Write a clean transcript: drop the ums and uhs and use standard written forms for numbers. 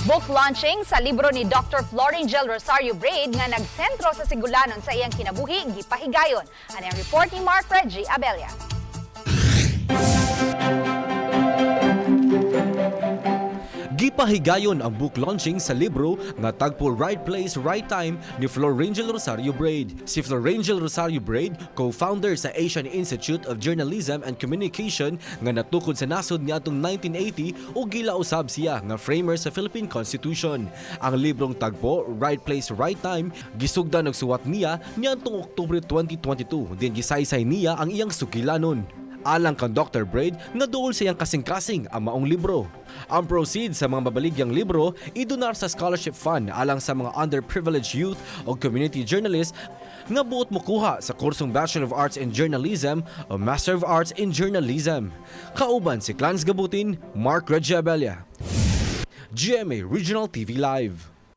Book launching sa libro ni Dr. Florangel Rosario Braid nga nagsentro sa sigulanon sa iyang kinabuhi gipahigayon. Ani ang report ni Mark Reggie Abella. Gipahigayon ang book launching sa libro nga Tagpo Right Place, Right Time ni Florangel Rosario Braid. Si Florangel Rosario Braid, co-founder sa Asian Institute of Journalism and Communication nga natukod sa nasod niadtong 1980 ug gilausab siya nga framer sa Philippine Constitution. Ang librong Tagpo Right Place, Right Time gisugdan og suwat niya niadtong Oktubre 2022 din gisaysay niya ang iyang sugilanon. Alang kang Dr. Braid nga duol sa iyang kasing-kasing ang maong libro. Ang proceeds sa mga mabaligyang libro idonar sa scholarship fund alang sa mga underprivileged youth o community journalists nga buot mokuha sa kursong Bachelor of Arts in Journalism o Master of Arts in Journalism. Kauban si Clans Gabutin, Mark Reggie Abella. GMA Regional TV Live.